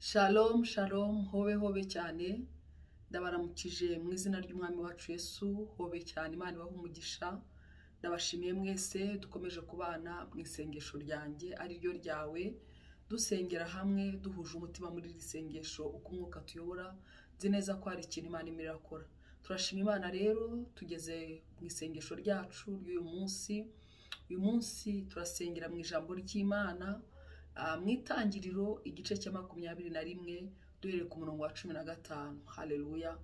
Shalom shalom, hobe hobe cyane, ndabaramukije mu izina ry'Umwami wacu Yesu. Hobe cyane, Imana ibahe umugisha. Ndabashimiye mwese dukomeje kubana mu isengesho ryanjye ari ryo ryawe, dusengera hamwe duhuje umutima muri iri sengesho uko umwuka tuyobora. Nzi neza ko hari ikintu Imana irimo irakora. Turashima Imana rero, tugeze mu isengesho ryacu ry'uyu munsi. Uyu munsi turasengera mu ijambo ry'Imana, mu itangiriro igice cya 21 duhereye ku murongo wa 15. Haleluya!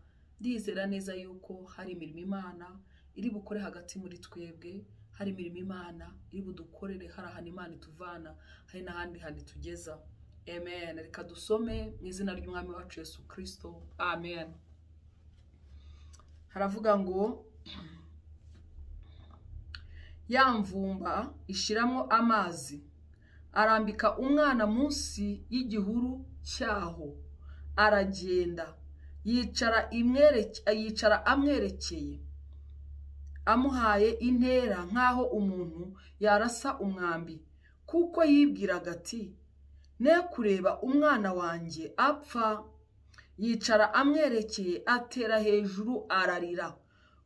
Ndizera neza yuko hari imirimo Imana iri bukore hagati muri twebwe, hari imirimo Imana iri budukorere, hari ahantu Imana ituvana, hari n'ahandi hantu itugeza. Amen. Reka dusome mu izina ry'Umwami wacu Yesu Kristo. Amen. Haravuga ngo ya mvumba ishiramo amazi, arambika umwana munsi y'igihuru cyaho, aragenda yicara amwerekeye, amuhaye intera nk'aho umuntu yarasa umwambi, kuko yibwiraga ati ne kureba umwana wanjye apfa. Yicara amwerekeye, atera hejuru ararira.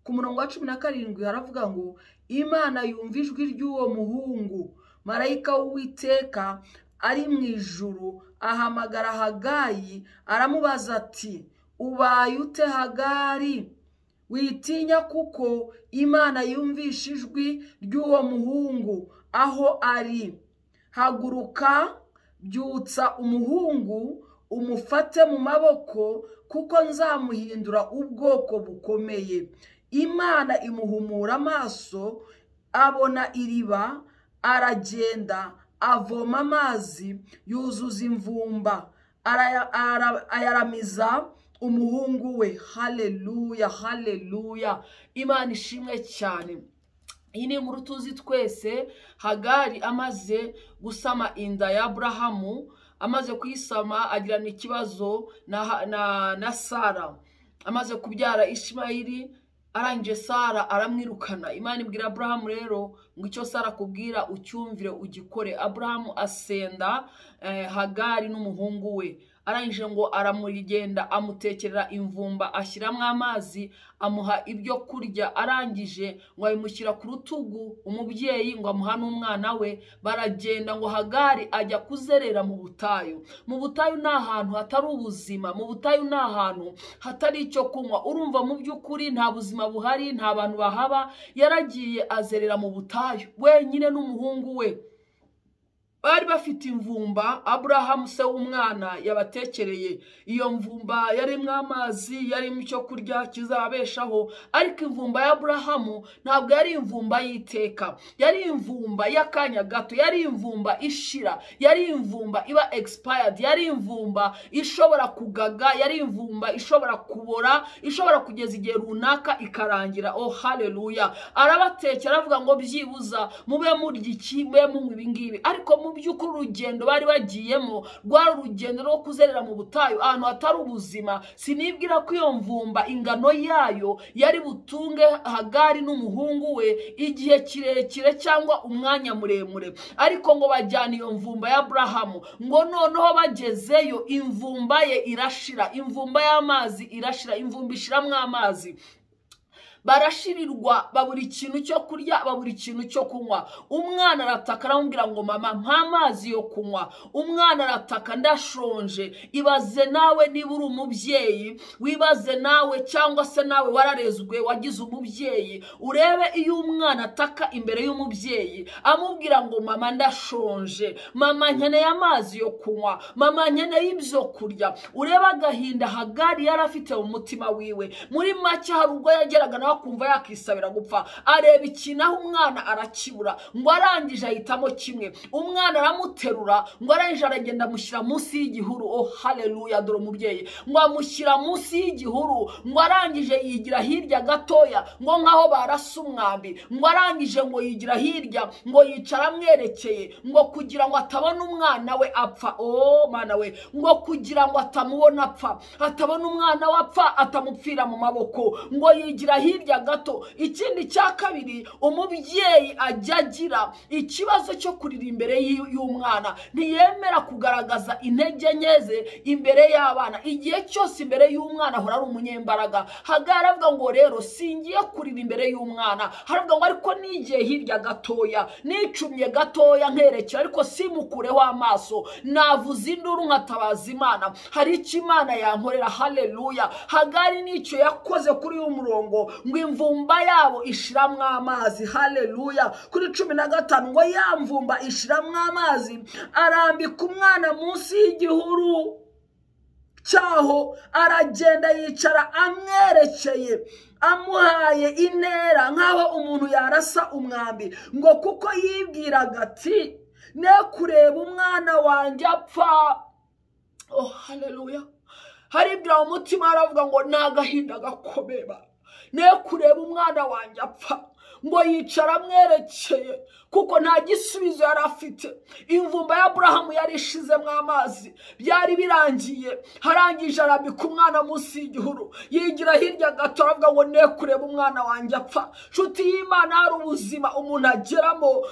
Ku murongo wa 17 haravuga ngo Imana yumva ijwi ry'uwo muhungu, marayika w'Uwiteka ari mu ijuru ahamagara Hagayi, aramubaza ati ubaye ute Hagari? Witinya, kuko Imana yumvishe ijwi ry'uwo muhungu aho ari. Haguruka, byutsa umuhungu, umufate mu maboko, kuko nzamuhindura ubwoko bukomeye. Imana imuhumura amaso, abona iriba, aragenda avoma amazi, yuzuza imvumba, ayaramiza umuhungu we. Haleluya, haleluya! Imana ishimwe cyane. Iyi ni inkuru tuzi twese. Hagari amaze gusama inda ya Aburahamu, amaze kuyisama agirana ikibazo na Sara. Amaze kubyara Ishimayeli, arangije Sara aramwirukana. Imana ibwira Aburahamu rero ngo icyo Sara akubwira ucyumvire ugikore. Aburahamu asenda Hagari n'umuhungu we, arangije ngo aramugenda amutekerera imvumba, ashyiramo amazi, amuha ibyo kurya, arangije ngo abimushyira ku rutugu umubyeyi, ngo amuha n'umwana we. Baragenda ngo Hagari ajya kuzerera mu butayu. Mu butayu ni ahantu hatari ubuzima, mu butayu ni ahantu hatari icyo kunywa. Urumva mu by'ukuri nta buzima buhari, nta bantu bahaba. Yaragiye azerera mu butayu wenyine n'umuhungu we. Bari bafite imvumba Aburahamu se w'umwana yabatekereye. Iyo mvumba yarimo amazi, yarimo icyo kurya kizabeshaho, ariko imvumba ya Aburahamu ntabwo yari imvumba y'iteka, yari imvumba y'akanya gato, yari imvumba ishira, yari imvumba iba expired, yari imvumba ishobora kugaga, yari imvumba ishobora kubora, ishobora kugeza igihe runaka ikarangira. Oh haleluya! Arabatekera avuga ngo byibuza mube murya iki, mube munywa ibi ngibi. Ariko mu by'ukuri urugendo bari bagiyemo rwari urugendo rwo kuzerera mu butayu, ahantu hatari ubuzima. Sinibwira ko iyo mvumba ingano yayo yari butunge Hagari n'umuhungu we igihe kirekire cyangwa umwanya muremure. Ariko ngo bajyana iyo mvumba ya Aburahamu, ngo noneho bagezeyo imvumba ye irashira, imvumba y'amazi irashira, imvumba ishiramo amazi. Barashirirwa, babura ikintu cyo kurya, babura ikintu cyo kunywa. Umwana arataka aramubwira ngo mama mpa amazi yo kunywa. Umwana arataka ndashonje. Ibaze nawe niba uri umubyeyi, wibaze nawe cyangwa se nawe wararezwe wagize umubyeyi, urebe iyo umwana ataka imbere y'umubyeyi amubwira ngo mama ndashonje, mama nkeneye amazi yo kunywa, mama nkeneye ibyo kurya. Urebe agahinda Hagari yari afite mu mutima wiwe. Muri make hari ubwo yageraga nawe kumva yakisabira gupfa. Areba ikintu aho umwana arakibura, ngo arangije ahitamo kimwe. Umwana aramuterura, ngo arangije aragenda amushyira munsi y'igihuru. Oh haleluya! Dore umubyeyi ngo amushyira munsi y'igihuru, ngo arangije yigira hirya gatoya, ngo nkaho barasa umwambi, ngo arangije ngo yigira hirya, ngo yicara amwerekeye, ngo kugira ngo atabona umwana we apfa. Oh mana we! Ngo kugira ngo atamubona apfa, atabona umwana we apfa, atamupfira mu maboko, ngo yigira hirya hirya gato. Ikindi cya kabiri, umubyeyi ajya agira ikibazo cyo kurira imbere y'umwana, ntiyemera kugaragaza intege nke ze imbere y'abana. Igihe cyose imbere y'umwana ahora ari umunyembaraga. Hagari aravuga ngo rero singiye kurira imbere y'umwana, haravuga ngo ariko nigiye hirya gatoya, nicumye gatoya nkerekera, ariko simukureho amaso, navuze induru nkatabaza Imana, hari icyo Imana yankorera. Haleluya. Hagari nicyo yakoze kuri uyu murongo, ngo imvumba yabo ishiramwo amazi. Haleluya. Kuri 15 ngo ya mvumba ishiramwo amazi, arambika umwana munsi y'igihuru cyaho, aragenda yicara amwerekeye, amuhaye intera nk'aho umuntu yarasa umwambi, ngo kuko yibwiraga ati ne kureba umwana wanjye apfa. Oh haleluya. Haribwira umutima aravuga ngo ni agahinda gakomeye, ne kureba umwana wanjye apfa. Ngo yicara amwerekeye kuko nta gisubizo yari afite. Imvumba ya Aburahamu yari ishizemo amazi, byari birangiye. Harangije arambika umwana munsi y'igihuru, yigira hirya gato, aravuga ngo ne kureba umwana wanjye apfa. Nshuti y'Imana, hari ubuzima umuntu ageramo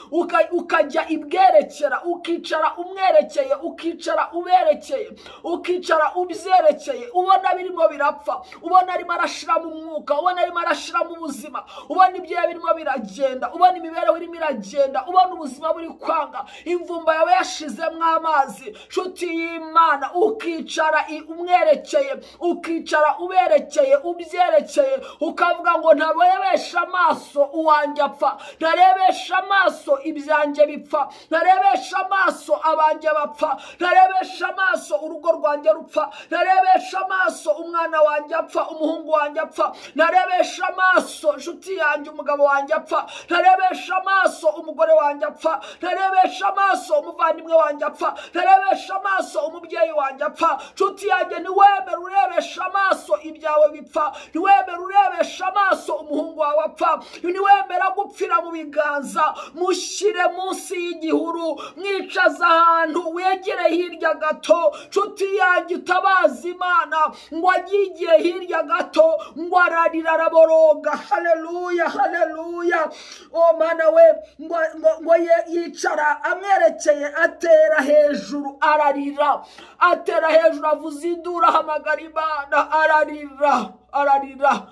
ukajya ibwerekera, ukicara umwerekeye, ukicara uberekeye, ukicara ubyerekeye, ubona birimo birapfa, ubona arimo arashiramo umwuka, ubona arimo arashiramo ubuzima, ubona ibyo birimo biragenda, ubona imibereho irimo iragenda, ubona ubuzima buri kwanga, imvumba yawe yashizemo amazi. Nshuti y'Imana, ukicara umwerekeye, ukicara uberekeye, ubyerekeye, ukavuga ngo ntarebesha amaso uwanjye apfa, ntarebesha amaso ibyanjye bipfa, ntarebesha amaso abanjye bapfa, ntarebesha amaso urugo rwanjye rupfa, ntarebesha amaso umwana wanjye apfa, umuhungu wanjye apfa, ntarebesha amaso nshuti yanjye umugabo wanjye apfa, ntarebesha amaso umugore wanjye apfa, ntarebesha amaso umuvandimwe wanjye apfa, ntarebesha amaso umubyeyi wanjye apfa. Nshuti yanjye, ntiwemere urebesha amaso ibyawe bipfa, ntiwemere urebesha amaso umuhungu wawe apfa, ntiwemera gupfira mu biganza. Mushyire munsi y'igihuru, mwicaza ahantu wegere hirya gato. Nshuti yanjye, utabaza Imana ngo agiye hirya gato, ngo ararira araboroga. Haleluya, haleluya. O Mana we, ngo yicara amwerekeye, atera hejuru ararira, atera hejuru avuza induru, ahamagara Imana, ararira, ararira.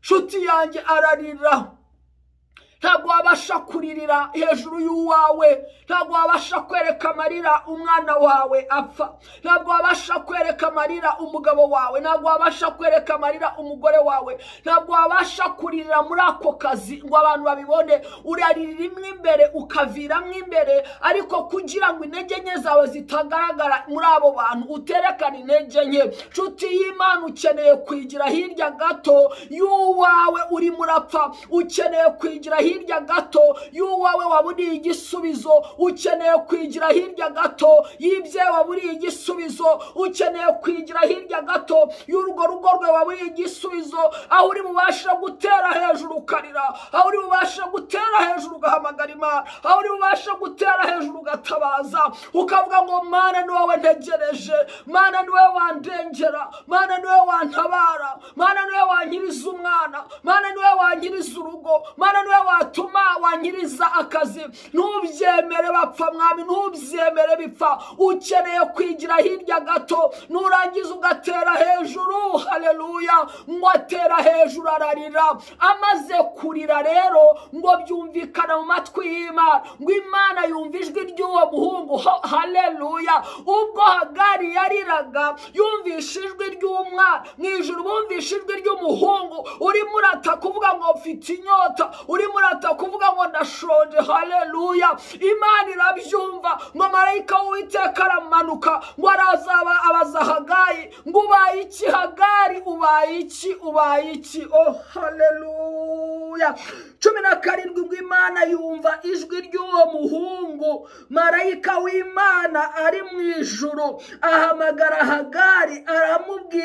Nshuti yanjye, ararira. Ntabwo wabasha kuririra hejuru y'uwawe, ntabwo wabasha kwereka amarira umwana wawe apfa, ntabwo wabasha kwereka amarira umugabo wawe, ntabwo wabasha kwereka amarira umugore wawe, ntabwo wabasha kuririra muri ako kazi ngo abantu babibone. Urarira imbere ukaviramo imbere, ariko kugira ngo intege nke zawe zitagaragara muri abo bantu, uterekane intege nke. Nshuti y'Imana, ukeneye kwigira hirya gato y'uwawe urimo urapfa, ukeneye kwigira hirya gato y'uwawe waburiye igisubizo, ukeneye kwigira hirya gato y'ibye waburiye igisubizo, ukeneye kwigira hirya gato y'urugo rugo rwe waburiye igisubizo, aho uri bubasha gutera hejuru ukarira, aho uri bubasha gutera hejuru ugahamagara Imana, aho uri bubasha gutera hejuru ugatabaza, ukavuga ngo Mana ni wowe ntegereje, Mana ni wowe wandengera, Mana ni wowe wantabara, Mana ni wowe wankiriza umwana, Mana ni wowe wankiriza urugo, Mana ni wowe watuma wanyiriza akazi. Ntubyemere bapfa mwami, ntubyemere bipfa. Ukeneye kwigira hirya gato, nurangiza ugatera hejuru. Haleluya. Ngo atera hejuru ararira. Amaze kurira rero ngo byumvikana mu matwi y'Imana, ngo Imana yumva ijwi ry'uwo muhungu. Haleluya. Ubwo Hagari yariraga yumvisha ijwi ry'umwana mu ijuru, bumvisha ijwi ry'umuhungu urimo urata kuvuga ngo mfite inyota, urimo urata kuvuga ngo ndashonje. Haleluya. Imana irabyumva, ngo marayika w'Uwiteka aramanuka, ngo arazaba abaza Hagari ngo ubaye iki Hagari, ubaye iki, ubaye iki? Oh haleluya. 17 ngo Imana yumva ijwi ry'uwo muhungu, marayika w'Imana ari mu ijuru ahamagara Hagari,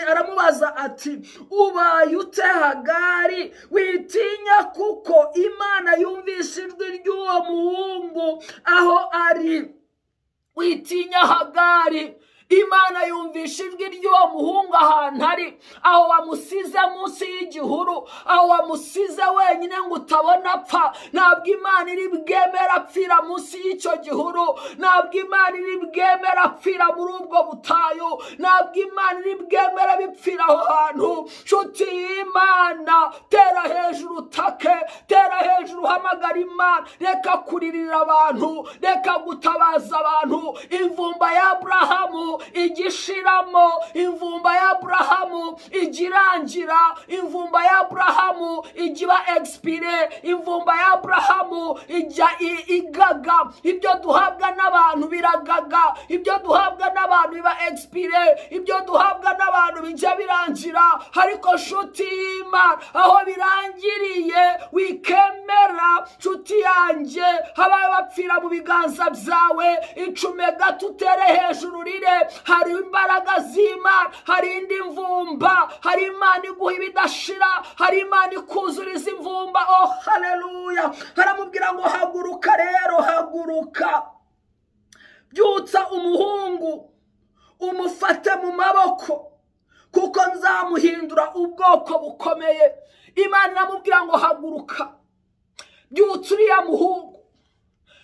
aramubaza ati ubaye ute Hagari? Witinya kuko Imana yumvise ijwi ry'uwo muhungu aho ari. Witinya Hagari, Imana yumvisha ijwi ry'uwo muhungu ahantu ari, aho wamusize munsi y'igihuru, aho wamusize wenyine ngo utabona apfa. Ntabwo Imana iri bwemera apfira munsi y'icyo gihuru, ntabwo Imana iri bwemera apfira muri ubwo butayu, ntabwo Imana iri bwemera bipfira aho hantu. Nshuti y'Imana, tera hejuru utake, tera hejuru uhamagara Imana. Reka kuririra abantu, reka gutabaza abantu. Imvumba ya Aburahamu igishiramo, imvumba ya Aburahamu igirangira, imvumba ya Aburahamu igiba expire, imvumba ya Aburahamu ijya igaga. Ibyo duhabwa n'abantu biragaga, ibyo duhabwa n'abantu biba expire, ibyo duhabwa n'abantu bijya birangira. Ariko nshuti y'Imana, aho birangiriye wikemera. Nshuti yanjye, habaye bapfira mu biganza byawe, icume gato utere hejuru rire. Hari imbaraga z'Imana, hari indi mvumba, hari Imana iguha ibidashira, hari Imana ikuzuriza imvumba. Oh haleluya! Haramubwira ngo haguruka rero, haguruka, byutsa umuhungu umufate mu maboko, kuko nzamuhindura ubwoko bukomeye. Imana iramubwira ngo haguruka, byutsa uriya muhungu,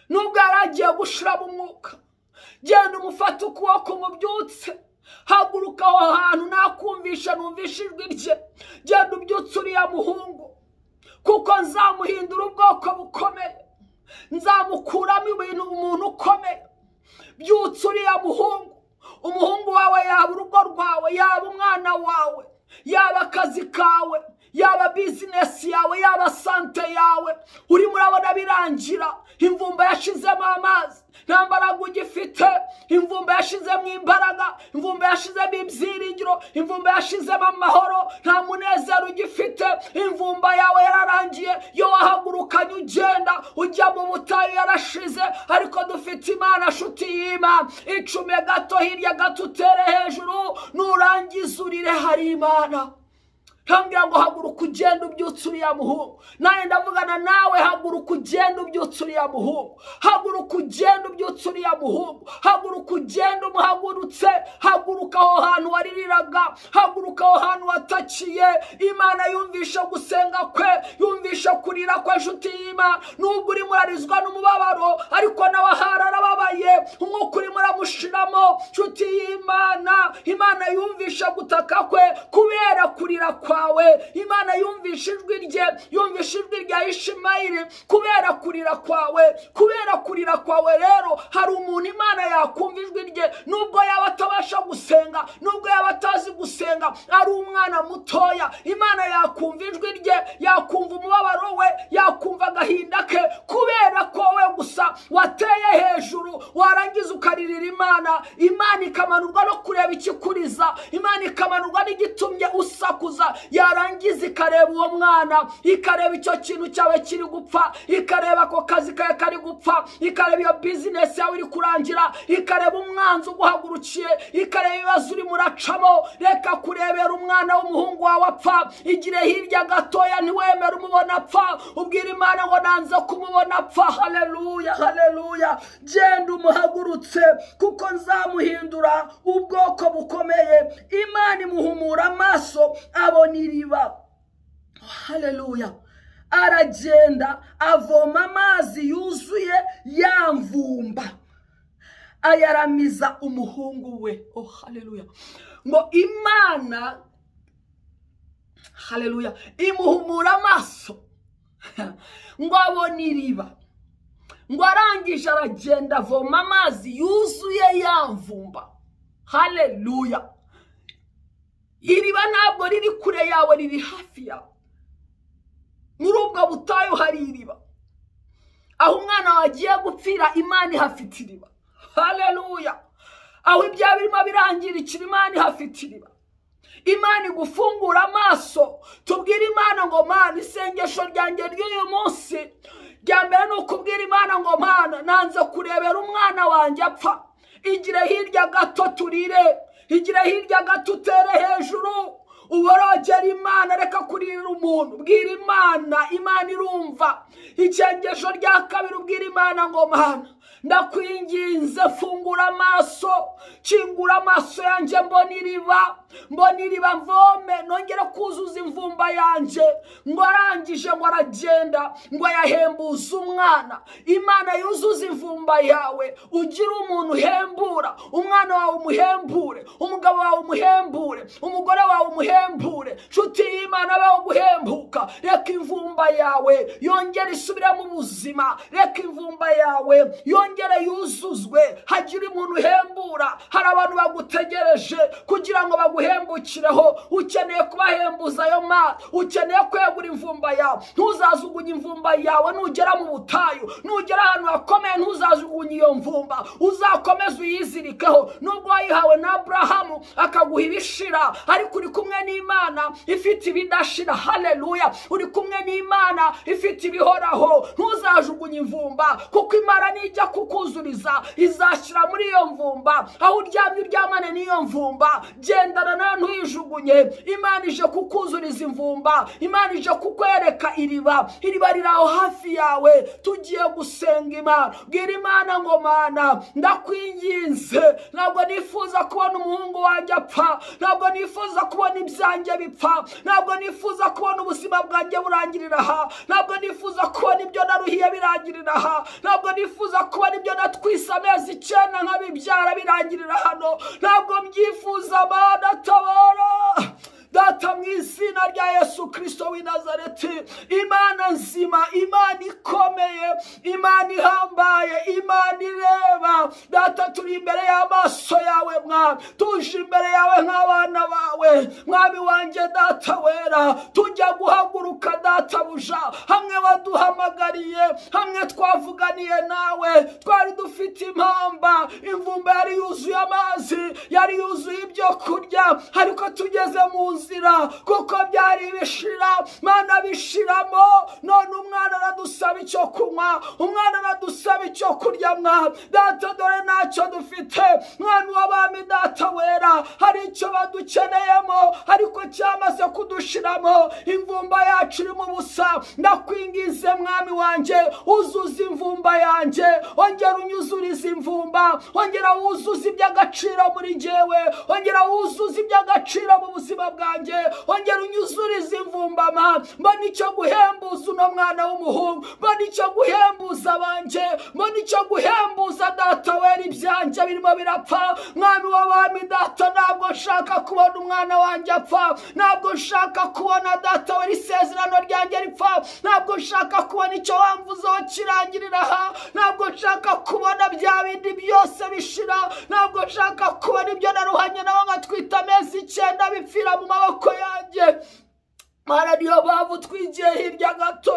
nubwo yaragiye gushira mu mwuka, genda umufate ukuboko umubyutse. Haguruka aho hantu nakumvisha, numvisha ijwi rye. Genda ubyutse uriya muhungu, kuko nzamuhindura ubwoko bukomeye, nzamukuramo ibintu umuntu ukomeye. Byutse uriya muhungu. Umuhungu wawe yaba urugo rwawe, yaba umwana wawe, yaba akazi kawe, yaba bizinesi yawe, yaba sante yawe. Urimo urabona birangira, imvumba yashizemo amazi, nta mbaraga ugifite. Imvumba yashizemo imbaraga, imvumba yashizemo ibyiringiro, imvumba yashizemo amahoro, nta munezero ugifite. Imvumba yawe yararangiye, yo wahagurukanye ugenda ujya mu butayu yarashize. Ariko dufite Imana, nshuti y'Imana. Icume gato hirya gato utere hejuru, nurangiza urire. Hari Imana. Nkambwira ngo haguruka ugenda ubyutse uriya muhungu. Nawe ndavugana nawe, haguruka ugenda ubyutse uriya muhungu, haguruka ugenda ubyutse uriya muhungu, haguruka ugenda umuhagurutse. Haguruka aho hantu waririraga, haguruka aho hantu watakiye. Imana yumvisha gusenga kwe, yumvisha kurira kwe. Nshuti y'Imana, nubwo urimo urarizwa n'umubabaro, ariko nawe ahari arababaye, umwuka urimo uramushiramo. Nshuti y'Imana, Imana yumvisha gutaka kwe kubera kurira kwa. Imana yumvisha ijwi rye, yumvisha ijwi rya Ishimayeli kubera kurira kwawe. Kubera kurira kwawe rero, hari umuntu Imana yakumva ijwi rye, nubwo yaba atabasha gusenga, nubwo yaba atazi gusenga, ari umwana mutoya. Imana yakumva ijwi rye, yakumva umubabaro we, yakumva agahinda ke, kubera ko we gusa wateye hejuru, warangiza ukaririra Imana. Imana ikamanurwa no kureba ikikuriza, Imana ikamanurwa n'igitumye usakuza, yarangiza ikareba uwo mwana, ikareba icyo kintu cyawe kiri gupfa, ikareba ako kazi kawe kari gupfa, ikareba iyo bizinesi yawe iri kurangira, ikareba umwanzi uguhagurukiye, ikareba ibibazo urimo uracamo. Reka kurebera umwana w'umuhungu wawe apfa, igire hirya gatoya ntiwemere umubona apfa, ubwira Imana ngo nanze kumubona apfa. Haleluya, haleluya! Genda umuhagurutse, kuko nzamuhindura ubwoko bukomeye. Imana imuhumura amaso, abona iriba. Haleluya! Aragenda avoma amazi yuzuye ya mvumba, ayaramiza umuhungu we. Oh haleluya! Ngo Imana, haleluya, imuhumura amaso ngo abone iriba. Ngo arangije aragenda avoma amazi yuzuye ya mvumba. Haleluya! Iriba ntabwo riri kure yawe, riri hafi yawe. Muri ubwo butayu hari iriba, aho umwana wagiye gupfira Imana ihafite iriba. Haleluya! Aho ibyaha birimo birangirikira Imana ihafite iriba. Imana igufungura amaso. Tubwire Imana ngo Mana, isengesho ryanjye ry'uyu munsi rya mbere ni ukubwira Imana ngo Mana, nanze kurebera umwana wanjye apfa. Igire hirya gato turire, igire hirya gato utere hejuru, uborogera Imana. Reka kuririra umuntu, bwira Imana, Imana irumva. Isengesho rya kabiri ubwira Imana ngo Mana, Ndakwinginze fungura amaso, kingura amaso yanjye, mbona iriba, mbona iriba, mvome nongere kuzuza imvumba yanjye. Ngo arangije ngo aragenda ngo ayahembuze umwana. Imana yuzuza imvumba yawe, ugire umuntu uhembura, umwana wawe umuhembure, umugabo wawe umuhembure, umugore wawe umuhembure. Nshuti y'Imana, bawe guhembuka. Reka imvumba yawe yongere isubire mu buzima, reka imvumba yawe yongere yuzuzwe, hagire umuntu uhembura. Hari abantu bagutegereje kugira ngo baguhembukireho. Ukeneye kubahembuza ayo mazi, ukeneye kwegura imvumba yawe. Ntuzajugunye imvumba yawe nugera mu butayu, nugera ahantu hakomeye ntuzajugunye iyo mvumba, uzakomeze uyizirikeho. Nubwo wayihawe na Aburahamu akaguha ibishira, ariko uri kumwe n'Imana ifite ibidashira. Haleluya! Uri kumwe n'Imana ifite ibihoraho. Ntuzajugunye imvumba, kuko Imana nijya kukuzuriza izashyira muri iyo mvumba. Aho uryamye uryamane n'iyo mvumba, gendana nayo ntuyijugunye. Imana ije kukuzuriza imvumba, Imana ije kukwereka iriba. Iriba riri aho hafi yawe. Tugiye gusenga Imana. Bwira Imana ngo Mana, ndakwinginze, ntabwo nifuza kubona umuhungu wanjye apfa, ntabwo nifuza kubona ibyanjye bipfa, ntabwo nifuza kubona ubuzima bwanjye burangirira aha, ntabwo nifuza kubona ibyo naruhiye birangirira aha, ntabwo nifuza kubona ibyo natwise amezi 9 nkabibyara birangirira hano, ntabwo mbyifuza. Mana tabara Data, mu izina rya Yesu Kristo w'i Nazareti. Imana nzima, Imana ikomeye, Imana ihambaye, Imana ireba. Data, turi imbere y'amaso yawe Mwami, tuje imbere yawe nk'abana bawe Mwami wanjye Data wera. Tujya guhaguruka Data buja, hamwe waduhamagariye, hamwe twavuganiye nawe. Twari dufite impamba, imvumba yari yuzuye amazi, yari yuzuye ibyo kurya, ariko tugeze mu nzira kuko byari bishira, Mana bishiramo. None umwana aradusaba icyo kunywa, umwana aradusaba icyo kurya. Mwami Data, dore ntacyo dufite. Mwami w'abami Data wera, hari icyo badukeneyemo ariko cyamaze kudushiramo. Imvumba yacu iri mu busa. Ndakwingize Mwami wanjye, uzuza imvumba yanjye, ongera unyuzurize imvumba, ongera wuzuze iby'agaciro muri jyewe, ongera wuzuze iby'agaciro mu buzima bwanjye, ongera unyuzurize imvumba. Mbona icyo guhembuza uno mwana w'umuhungu, mbona icyo guhembuza abanjye, mbona icyo guhembuza Data wera ibyanjye birimo birapfa. Mwami w'abami Data, ntabwo nshaka kubona umwana wanjye apfa, ntabwo nshaka kubona Data wera isezerano ryanjye ripfa, ntabwo nshaka kubona icyo wamvuzeho kirangirira aha, ntabwo nshaka kubona bya bindi byose bishira, ntabwo nshaka kubona ibyo naruhanye nabo nkatwita amezi 9 bipfira mu maboko yanjye. Mana, niyo mpamvu twigiye hirya gato.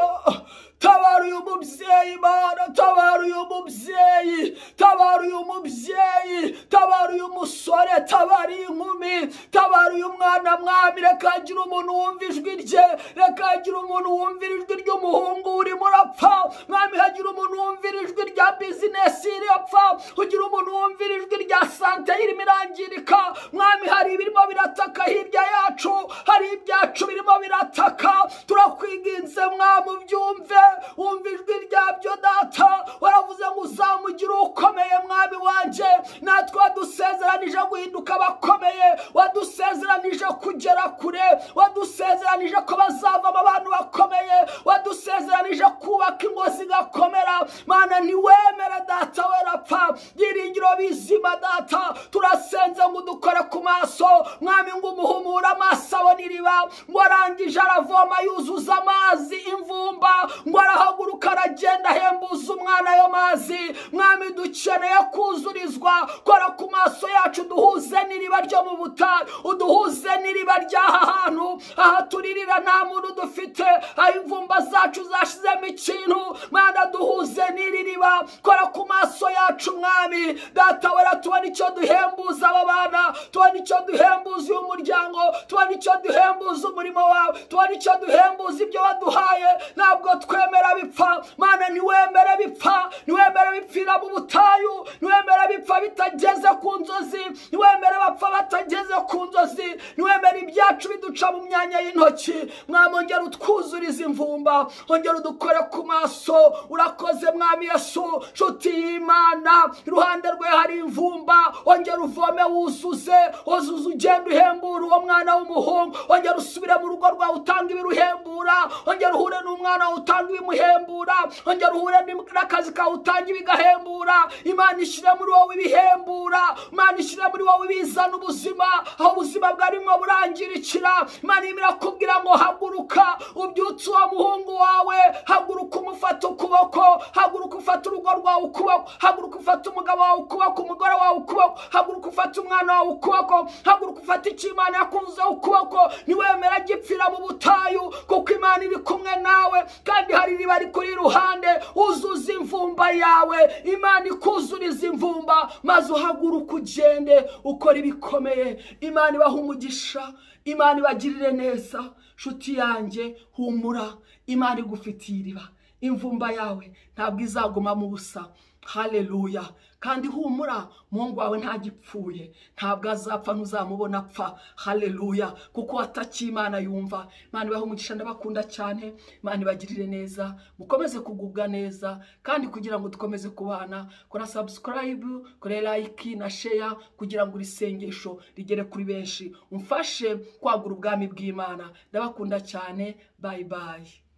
Tabara uyu mubyeyi Mana, tabara uyu mubyeyi, tabara uyu mubyeyi, tabara uyu musore, tabara iyi nkumi, tabara uyu mwana Mwami. Reka hagire umuntu wumva ijwi rye, reka hagire umuntu wumvira ijwi ry'umuhungu urimo urapfa. Mwami, hagire umuntu wumvira ijwi rya bizinesi irapfa, ugira umuntu wumvira ijwi rya sante irimo irangirika. Mwami, hari ibirimo birataka hirya yacu, hari ibyacu birimo birataka. Turakwinginze Mwami, ubyumve, wumva ijwi ryabyo Data. Waravuze ngo uzamugira ukomeye Mwami wanjye. Natwe wadusezeranije guhinduka abakomeye, wadusezeranije kugera kure, wadusezeranije ko bazavamo abantu bakomeye, wadusezeranije kubaka ingo zigakomera. Mana, ntiwemere Data werapfa byiringiro bizima Data. Turasenze ngo udukore ku maso Mwami, ngo umuhumure amaso abone iriba. Ngo arangije aravoma yuzuza amazi imvumba, ngo arahaguruka aragenda ahembuza umwana ayo mazi. Mwami, dukeneye kuzurizwa. Kora ku maso yacu, duhuze n'iriba ryo mu butayu, uduhuze n'iriba ry'aha hantu. Aha turirira nta muntu dufite, aho imvumba zacu zashizemo ikintu. Mana, duhuze n'iri riba. Kora ku maso yacu Mwami Data wera, tubona icyo duhembuza aba bana, tubona icyo duhembuza uyu muryango, tubona icyo duhembuza umurimo wawe, tubona icyo duhembuza ibyo waduhaye. Ntabwo twemera bipfa Mana, ntiwemere bipfa, ntiwemere bipfira mu butayu, ntiwemere bipfa bitageze ku nzozi, ntiwemere bapfa batageze ku nzozi, ntiwemere ibyacu byacu biduca mu myanya y'intoki. Mwami, ongera utwuzurize imvumba, ongera udukore ku maso. Urakoze Mwami Yesu. Nshuti y'Imana, iruhande rwe hari imvumba, ongera uvome wuzuze, wuzuze ugenda uhembura uwo mwana w'umuhungu. Ongera usubire mu rugo rwawe utanga ibiruhembura, ongera uhure n'umwana wawe utanga ibimuhembura, ongera uhure n'akazi kawe utanga ibigahembura. Imana ishyire muri wowe ibihembura, Imana ishyire muri wowe ibizana ubuzima aho ubuzima bwarimo burangirikira. Imana irimo irakubwira ngo haguruka ubyutse uwo muhungu wawe, haguruka umufate ukuboko, haguruka ufate urugo rwawe ukuboko, haguruka ufate umugabo wawe ukuboko, umugore wawe ukuboko, haguruka ufate umwana wawe ukuboko, haguruka ufate icyo Imana yakuvuzeho ukuboko. Ntiwemera gipfira mu butayu, kuko Imana iri kumwe nawe, kandi hari iriba rikuri iruhande. Uzuza imvumba yawe, Imana ikuzuriza imvumba, maze uhaguruka ugende ukora ibikomeye. Imana ibaha umugisha, Imana ibagirire neza. Nshuti yanjye, humura, Imana igufitiye iriba. Imvumba yawe ntabwo izaguma mu busa. Haleluya. Kandi humura, umuhungu wawe ntagipfuye, ntabwo azapfa, ntuzamubona apfa. Haleluya, kuko watakiye Imana yumva. Imana ibahe umugisha, ndabakunda cyane. Imana ibagirire neza, mukomeze kugubwa neza, kandi kugira ngo dukomeze kubana, kora subscribe, kora like na share, kugira ngo iri sengesho rigere kuri benshi, umfashe kwagura ubwami bw'Imana. Ndabakunda cyane, bye bye.